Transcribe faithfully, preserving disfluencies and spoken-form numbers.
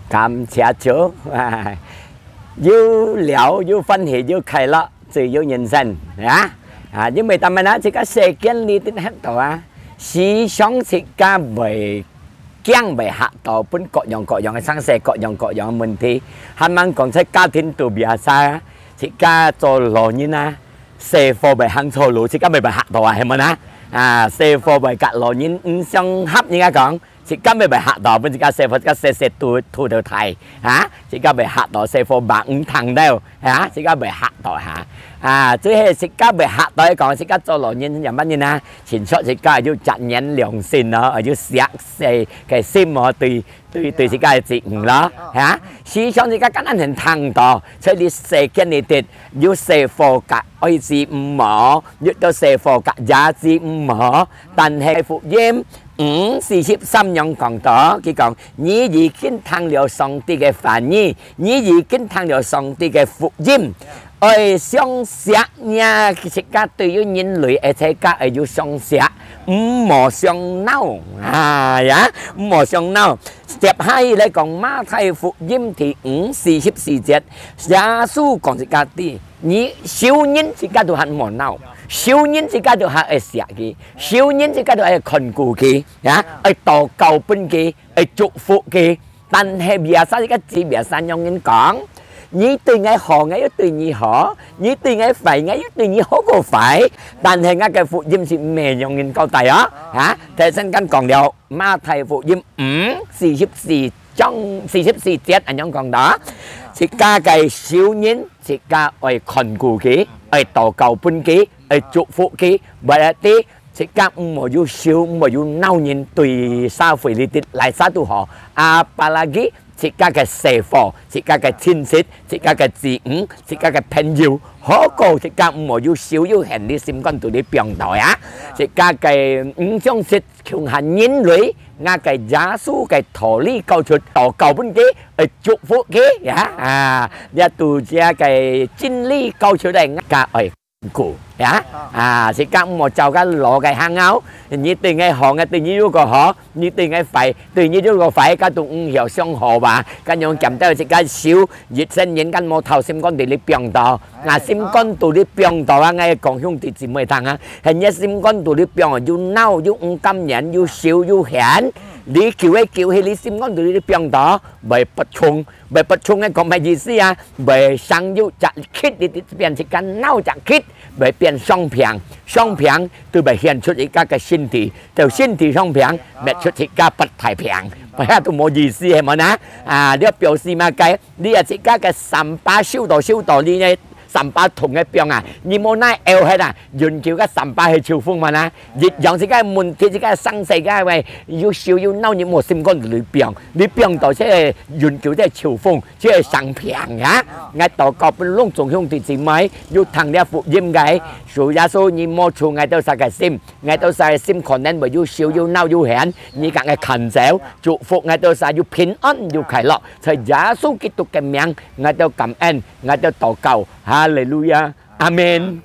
感謝主，啊，又尞又歡喜又快樂，自由人生啊！啊，因為做麼个呢？這个世間裡底歇到啊，時常自家會驚會嚇到，分各樣各樣个生事，各樣各樣个問題。還吂講在家庭肚邊啊，自家做老人啊，細貨會行錯路，自家會會嚇到啊，係無呢？啊，細貨會佮老人毋相合，人家講。 自家會會嚇到，分自家細貨，自家細細肚，肚到大，哈？自家會嚇到，細貨話毋聽到，哈？自家會嚇到，哈？啊，最後自家會嚇到，講自家做老人仰般人啊？親像自家有責任良心咯，有惜細个心哦，對，對，對自家个子女咯，哈？時常自家敢若聽到，在這世間裡底，有細貨个哀子毋無，有到細貨个爺子毋無，但係福音 五四十三樣講到，佢講：「你已經聽了上帝个話語，你已經聽了上帝个福音，愛相惜若自家對於人類，而且自家愛有相惜，毋好相惱。」哎呀，毋好相惱。接下來講，馬太福音第五四十四節，耶穌講自家知，你仇人自家都還無惱，仇人自家都還愛惜佢，仇人自家都愛看顧佢。 呀，愛禱告分佢，愛祝福佢。但係biasa自家知，biasa仰人講：「你對𠊎好，𠊎又對你好；你對𠊎壞，𠊎又對你好過壞。」但係𠊎个福音係毋係仰人交代哦。啊，頭先間講了馬太福音五四十四章四十四節恁樣講到：「自家个仇人，自家愛看顧佢，愛禱告分佢，愛祝福佢，為了知 自家毋好有仇，毋好有惱人，對社會裡底哪儕都好。Apalagi自家个細貨，自家个親戚，自家个子女，自家个朋友，好過自家毋好有仇有恨，你心肝肚裡放到啊。自家个毋相識，共下人類，𠊎个耶穌个道理教出，禱告分佢，愛祝福佢呀。啊，這都這个真理教出來，𠊎个愛 顧呀。啊，自家毋好照該老个行哦。你對𠊎好，𠊎對你又過好；你對𠊎壞，對你又過壞，該都毋曉相好吧？該樣兼到自家愁，一生人間無頭心肝肚裡放到。啊，心肝肚裡放到啊，𠊎講兄弟姊妹聽啊，係你心肝肚裡放，又惱又毋甘願，又愁又恨，你久个久，係你心肝肚裡放到，會不衝。 會不衝个講麼意思啊？會生有隻虼，你變自家惱隻虼，會變傷病，傷病就會顯出自家个身體，到身體傷病，搣出自家不太平，該都無意思，係無呢？啊，你表示麼个？你啊自家个三巴修到修到，你呢三巴痛个病啊，你無奈拗忒啊，永久个三巴係秋風嘛呢？一樣自家問題，自家生死个話，又愁又惱，你無心肝裡放，你放到這永久个秋風。 這係生病啊！𠊎禱告分攏總兄弟姊妹，有聽這福音个，主耶穌，你摸出𠊎兜儕个心，𠊎兜儕个心可能會有愁、有惱、有恨，你共𠊎牽走，祝福𠊎兜儕有平安、有快樂。在耶穌基督个名，𠊎兜感恩，𠊎兜禱告，哈利路亞，阿門。